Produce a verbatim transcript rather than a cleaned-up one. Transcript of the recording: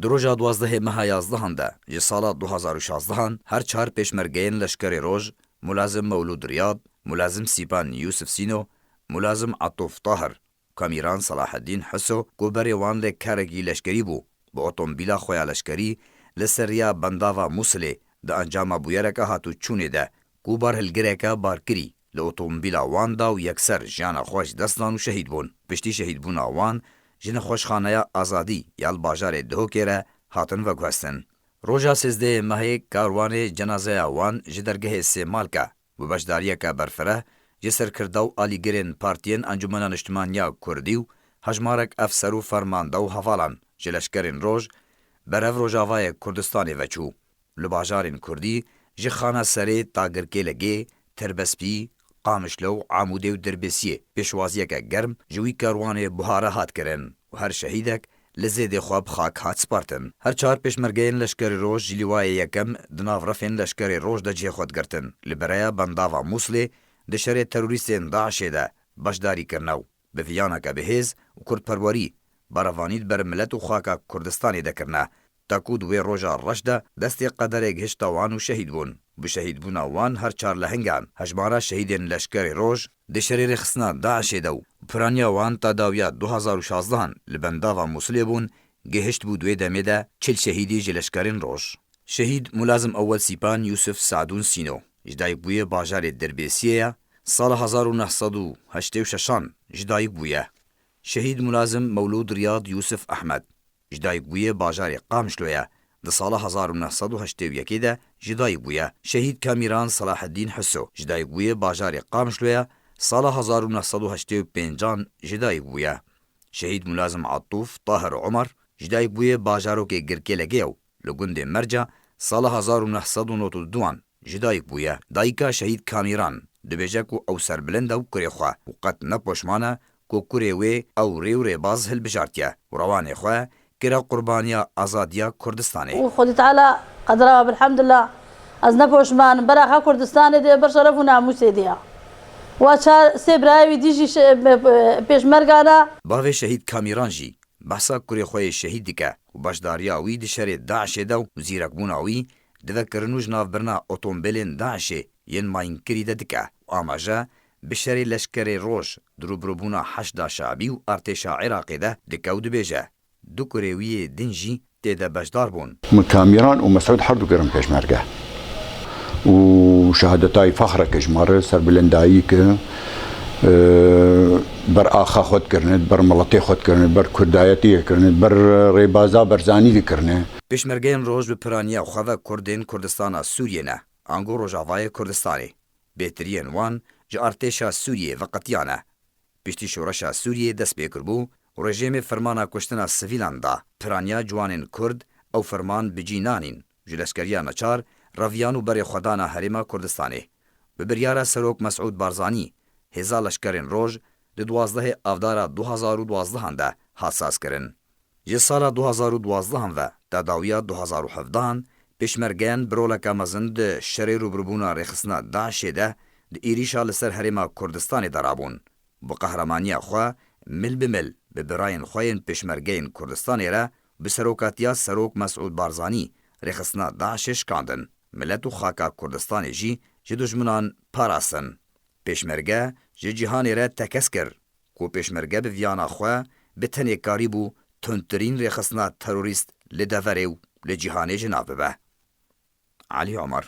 Di roja duwazdehê meha yazdehan de ji sala du hazar û şazdehan her çar pêşmergeyên Leşkerê Roj, Mulazim Mewlûd Riyad, Mulazim Sîpan Yûsif Sîno, Mulazim Atûf Tahir, Kamîran Selahedîn Hiso ku berê wan lê karekî leşkerî bû, bi otomobîla xwe ya leşkerî li ser riya bendava Mûsilê di encama bûyereke hatûçûnê de ku barhilgireke barkirî li otomobîla wan da û yekser jiyana xwe ji dest dan û şehîd bûn. Piştî şehîdbûna wan ji nexweşxaneya Azadî ya li bajarê Dihokê re hatin veguhestin. Roja sêzdehê mehê karwanê cenazeya wan ji dergehê Sêmalka bi beşdariyeke berfireh ji serkirda û alîgirên partiyên Encûmena Niştimaniya Kurdî û hejmarek efser û fermanda û hevalan ji leşkerên roj berev Rojavayê Kurdistanê ve çû. Li bajarên Kurdî ji Xana Serê ta Girkêlegê, Tirbespî, Qamişlo û Amûdê û Dirbêsiyê pêşwaziyeke germ ji wî karwanê buhare hat kirin û her şehîdek li zêdê xwe bi xak hat spartin. Her çar pêşmergeyên Leşkerê Roj ji Lîwayê Yekem di nav refên Leşkerê Roj de cihê xwe digirtin. Li bereya bendava Mûslê di şerê terorîstên DAIŞê de beşdarî kirine û bi viyaneke bi hêz û kurdperwerî berevanî di ber milet û xaka Kurdistanê de kirine, ta ku di wê roja reş de destê qederê gihişta wan û şehîd bûn. Bi şehîdbûna wan her çar lehingan hejmara şehîdên Leşkerê Roj di şerê rêxistina DAIŞê de û piraniya wan ta dawiya du hazar û şazdehan li bendava Mûsilê bûn, gihişt bû di wê demê de çil şehîdî ji Leşkerên Roj. Şehîd Mulazim Ewel Sîpan Yûsif Sadûn Sîno ji dayikbûyê bajarê Dirbêsiyê ye, sala hezar û neh sed û heştê û şeşan ji dayik bûye. Şehîd Mulazim Mewlûd Riyad Yûsif Ehmed ji dayikbûyê bajarê Qamişlo ye, di sala hezar û neh sed û heştê û yekê de ji dayik bûye. Şehîd Kamîran Selahedîn Hiso ji dayikbûyê bajarê Qamişlo ye, sala hezar û neh sed û heştê û pêncan ji dayik bûye. Şehîd Mulazim Atûf Tahir Omer ji dayikbûyê bajarokê Girkêlegê ye û li gundê Merca sala hezar û neh sed û nod û duan ji dayik bûye. Dayika Şehîd Kamîran dibêje ku ew serbilind e û kurê xwe û qet ne poşman e ku kurê wê ew rê û rêbaz hilbijartiye û rewanê xwe kire qurbaniya azadiya Kurdistanê. û Xwedî Teala qedira, elhamdulillah, ez ne poşman im, bera xwe Kurdistanê de ber şeref û namûsê de ya. Wa çar sê birayê wî dî jî şe-, pêşmerga ne. Bavê Şehîd Kamîran jî behsa kurê xwe yê şehîd dike û beşdariya wî di şerê DAIŞê de û zîrekbûna wî di vekirin û ji navbirina otomobilên DAIŞê yên mayînkirî de dike û amaje bi şerê Leşkerê Roj di rûbirûbûna Heşda Şabî û artêşa Iraqê de dike û dibêje, du kurê wî yê din jî tê de beşdar bûn. Min Kamîran û Mesûd her du kirin pêşmerge. Û şehadetayî fexreke ji me re serbilindayî ki, e, ber axa xwe dikirine, ber miletê xwe dikirine, ber kurdayetiyê kirine, ber rêbaza Berzanî dikirine. Pêşmergeyên Roj bi piraniya xwe ve Kurdên Kurdistana Sûriyê ne, ango Rojavayê Kurdistanê. Bêtiriyên wan ji artêşa Sûriyê veqetiyane. Piştî şoreşa Sûriyê dest pê kiribû û rejîmê fermana kuştina sivîlan da, piraniya ciwanên Kurd ew ferman bi cî nanîn, ji leşkeriya neçar, reviyan û berê xwedana Herêma Kurdistanê. Bi biryara Serok Mesûd Barzanî, hêza leşkerên Roj di duwazdehê Avdara du hazar û duwazdehan de hat sazkirin. Ji sala du hazar û duwazdehan ve ta dawiya du hazar û hevdehan, pêşmergeyan bi roleke mezin di şerê rûbirûbûna rêxistina DAIŞê de di êrîşa li ser Herêma Kurdistanê de rabûn. Bi qehremanîya xwe mil bi mil bi birayên xwe yên pêşmergeyên Kurdistanê re bi serokatiya Serok Mesûd Barzanî rêxistina DAIŞê şikandin. Milet û xaka Kurdistanê jî ji dijminan parastin. Pêşmerge ji cîhanê re tekez kir ku pêşmerge bi viyana xwe bi tenê karîbû tundtirîn rêxistina terorîst li deverê û li cîhanê ji nav bibe. Elî Omer.